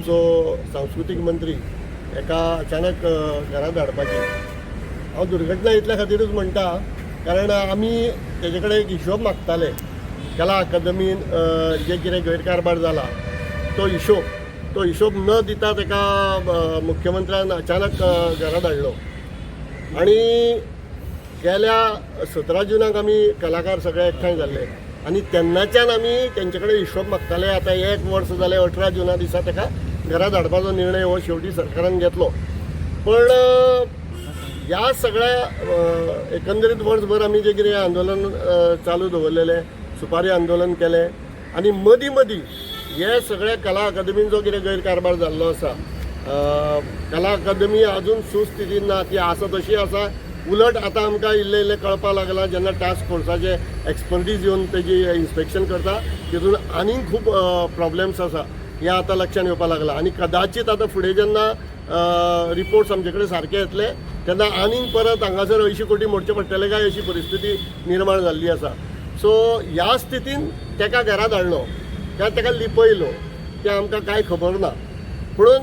आमचो सांस्कृतीक मंत्री एका अचानक घरा धाडपाची हांव दुर्घटना इतल्या खातीरूच म्हणटा, कारण आमी तेजे कडेन एक हिशोब मागताले. कला अकादमीन जे कितें गैरकारभार जाला तो हिशोब, तो हिशोब न दिता ताका मुख्यमंत्र्यान अचानक घरा धाडलो. आनी गेल्या 17 जुनाक आमी कलाकार सगळे एकठांय जाल्ले आनी तेन्नाच्यान आमी तेंचे कडेन हिशोब मागताले. आतां एक वर्स जालें. 18 जुना दिसा ताका घरा धाडपाचो निर्णय हो शेवटी सरकारान घेतलो. पण ह्या सगळ्या एकंदरीत वर्सभर आमी जें कितें आंदोलन चालू दवरलेलें, सुपारी आंदोलन केलें आनी मदीं मदीं हे सगळ्या कला अकादमीन जो कितें गैरकारभार जाल्लो आसा, कला अकादमी अजून सुस्थितीन ना, ती आसा तशी आसा. उलट आतां आमकां इल्लें इल्लें कळपाक लागलां, जेन्ना टास्क फोर्साचे एक्सपर्टीज येवन तेजी इन्स्पेक्शन करता, तितून आनीक खूब प्रॉब्लेम्स आसा हें आतां लक्षात येवपाक लागलां. आनी कदाचीत आतां फुडें जेन्ना रिपोर्ट्स आमचे कडेन सारके येतले तेन्ना आनीक परत हांगासर 80 कोटी मोडचे पडटले काय अशी परिस्थिती निर्माण जाल्ली आसा. सो ह्या स्थितीन ताका घरा धाडलो काय ताका लिपयलो तें आमकां कांय खबर ना. पुणून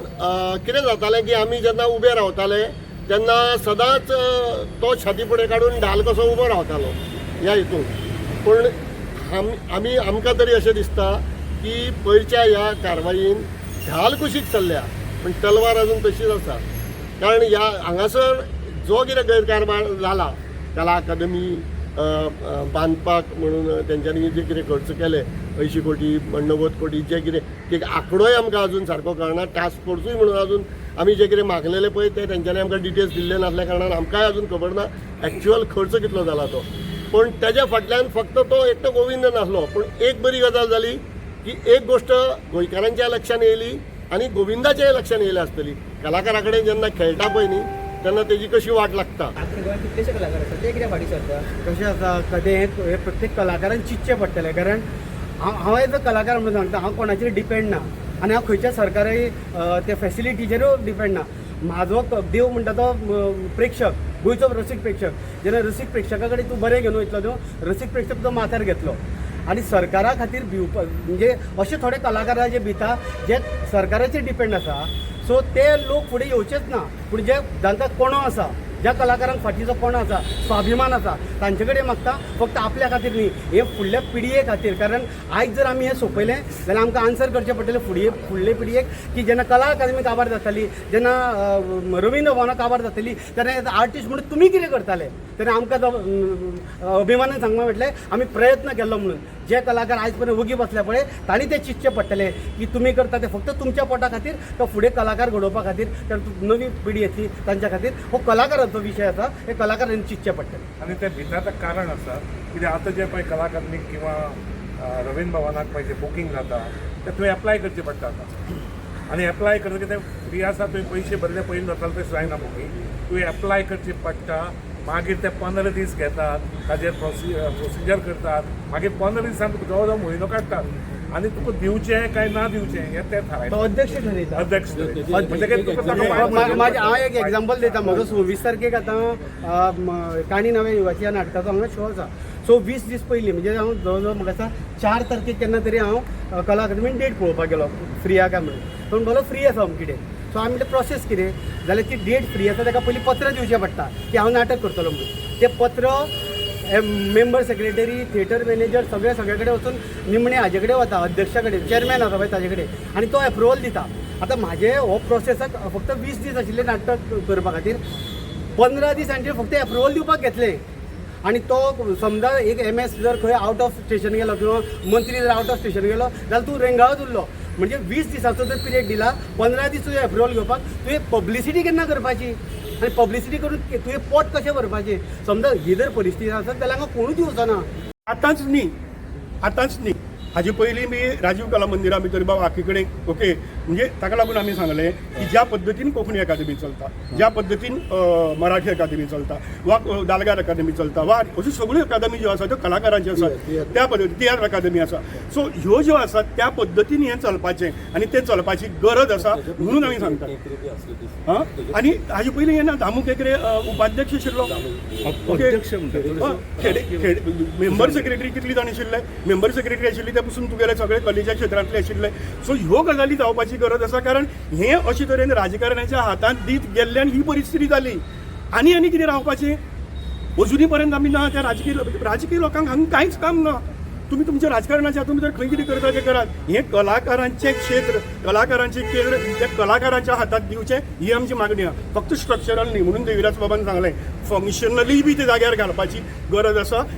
कितें जातालें की आमी जेन्ना उबे रावताले तेन्ना सदांच तो छाती फुडें काडून ढाल कसो उबो रावतालो ह्या हितून. पूण आमी आमकां तरी अशें दिसता की पयरच्या ह्या कारवायेन ढाल कुशीक सरल्या पूण तलवार अजून तशीच आसा, कारण ह्या हांगासर जो कितें गैरकारभार जाला, कला अकादमी अ, अ, बांदपाक म्हणून तेंच्यांनी जे कितें खर्च केले, 80 कोटी, 90 कोटी, जे कितें ते आंकडोय आमकां अजून सारको कळना. टास्क फोर्सूय म्हणून अजून आमी जे कितें मागलेले पळय ते तेंच्यांनी आमकां डिटेल्स दिल्ले नासल्या कारणान आमकांय अजून खबर ना एक्च्युअल खर्च कितलो जाला तो. पूण तेज्या फाटल्यान फक्त तो एकटो गोविंद नासलो. पूण एक बरी गजाल जाली की एक गोश्ट गोंयकारांच्या लक्षान येयली आनी गोविंदाच्याय लक्षान येयल्या आसतली, कलाकारा कडेन जेन्ना खेळटा पळय न्ही तेन्ना तेजी कशी वाट लागता. आतां गोंयांत कितलेशे कलाकार आसात, ते कित्याक फाटीं सरता? कशें आसा कदें हें प्रत्येक कलाकारान चिंतचें पडटलें, कारण हांव एज अ कलाकार म्हणून सांगता, हांव कोणाचेर डिपेंड ना आनी हांव खंयच्या सरकारी त्या फेसिलिटीचेरूय डिपेंड ना. म्हाजो देव म्हणटा तो प्रेक्षक, गोंयचो रसीक प्रेक्षक. जेन्ना रसीक प्रेक्षका कडेन तूं बरें घेवन वयतलो न्हू, रसीक प्रेक्षक तो माथ्यार घेतलो. आनी सरकारा खातीर भिवपा म्हणजे अशे थोडे कलाकार जे भिता, जे सरकाराचेर डिपेंड आसा, सो ते लोक फुडें येवचेच ना. पूण जे जांकां कोणो आसा, ज्या कलाकारांक फाटीचो कोणो आसा, स्वाभिमान आसा, तांचे कडेन मागता, फक्त आपल्या खातीर न्ही, हे फुडल्या पिळगे खातीर. कारण आयज जर आमी हें सोंपयलें जाल्यार आमकां आन्सर करचें पडटलें फुडें फुडले पिळगेक की जेन्ना कला अकादमी काबार जाताली, जेन्ना रवींद्र भवनां काबार जाताली, तेन्ना एज आर्टिस्ट म्हणून तुमी कितें करताले? तेन्ना आमकां तो अभिमानान सांगपाक मेळटलें आमी प्रयत्न केल्लो म्हणून. जे कलाकार आयज पर्यंत वगी बसल्या पळय, तांणी ते चिंतचें पडटलें की तुमी करता ते फक्त तुमच्या पोटा खातीर तो फुडें कलाकार घडोवपा खातीर, कारण नवी पिढी येतली तांच्या खातीर. हो कलाकारांचो विशय आसा, हे कलाकारांनी चिंतचें पडटलें. आनी ते भितर कारण आसा कित्याक आतां जे पळय कला अकादमीक किंवा रवींद्र भवनाक पळय जे बुकींग जाता ते तुवें एप्लाय करचें पडटा आतां. आनी एप्लाय करतकीर तें फ्री आसा, तुवें पयशे भरले पयलीं जातालें तशें जायना. बुकींग तुवें एप्लाय करचें पडटा, मागीर ते 15 दीस घेतात, ताजेर प्रोसिजर करतात, मागीर 15 दिसान तुका जवळ जवळ म्हयनो काडटात आनी तुका दिवचें काय ना दिवचें हें ते तो थारायतात. अध्यक्ष ठरयता. अध्यक्ष म्हणटकीर तुका ताका वायट माझे हांव एक एग्जाम्पल दिता. म्हजो 26 तारखेक आतां काणी नव्या युगाची ह्या नाटकाचो हांगा शो आसा. सो 20 दीस पयलीं, म्हणजे हांव जवळ जवळ म्हाका दिसता 4 तारखेक केन्ना तरी हांव कला अकादमीन डेट पळोवपाक गेलो फ्री आहा काय म्हणून. तो म्हणलो फ्री आसा अमकी डेट. सो हांवें म्हणलें प्रोसेस कितें जाल्यार ती डेट फ्री आसा ताका पयलीं पत्र दिवचें पडटा की हांव नाटक करतलो म्हणून. तें पत्र मेंबर सेक्रेटरी, थिएटर मॅनेजर सगळे सगळे कडेन वचून निमणे हाजे कडेन वता, अध्यक्षा कडेन, चेअरमॅन आसा पळय ताजे कडेन, आनी तो एप्रुवल दिता. आतां म्हाजे हो प्रोसेसाक फक्त 20 दीस आशिल्ले नाटक करपा खातीर, 15 दीस हांचे फक्त एप्रुवल दिवपाक घेतले. आनी तो समजा एक एम एस जर खंय आवट ऑफ स्टेशन गेलो किंवा मंत्री जर आवट ऑफ स्टेशन गेलो जाल्यार तूं रेंगाळत उरलो. म्हणजे 20 दिसाचो जर पिरियड दिला, 15 दीस तुवें एप्रुवल घेवपाक, तुवें पब्लिसिटी केन्ना करपाची आनी पब्लिसिटी करून तुवें पोट कशें भरपाचें? समजा ही जर परिस्थिती आसत जाल्यार हांगा कोणूच येवचो ना. आतांच न्ही, आतांच न्ही, हाजे पयलीं बी राजीव कला मंदिरा भितर बाबा आखी कडेन ओके. म्हणजे ताका लागून आमी सांगलें की ज्या पद्दतीन कोंकणी अकादमी चलता, ज्या पद्दतीन मराठी अकादमी चलता वा दालगार अकादमी चलता वा अश्यो सगळ्यो अकादमी ज्यो आसा त्यो कलाकारांच्यो आसात, त्या पद्दती तियात्र अकादमी आसा. सो ह्यो ज्यो आसात त्या पद्दतीन हें चलपाचें आनी तें चलपाची गरज आसा म्हणून आमी सांगतात. हां, आनी हाजे पयलीं हें ना, दामू केंकरे उपाध्यक्ष आशिल्लो. ओके, खेडे खेडे मेंबर सेक्रेटरी कितली जाण आशिल्ले? मेंबर सेक्रेटरी आशिल्ली ते पसून तुगेले सगळे कलेच्या क्षेत्रांतले आशिल्ले. सो ह्यो गजाली जावपाची गरज आसा, कारण हें अशे तरेन राजकारणाच्या हातांत दीत गेल्ल्यान ही परिस्थिती जाली. आनी आनी कितें रावपाचें अजुनी पर्यंत आमी ना. त्या राजकीय लोकांक हांगा कांयच काम ना. तुमी तुमच्या राजकारणाच्या हातून भितर खंय कितें करता तें करात. हें कलाकारांचें क्षेत्र, कलाकारांचें केंद्र त्या कलाकारांच्या हातांत दिवचें ही आमची मागणी आहा. फक्त स्ट्रक्चरल न्ही म्हणून देविदास बाबान सांगलें, फंक्शनली बी ते जाग्यार घालपाची गरज आसा.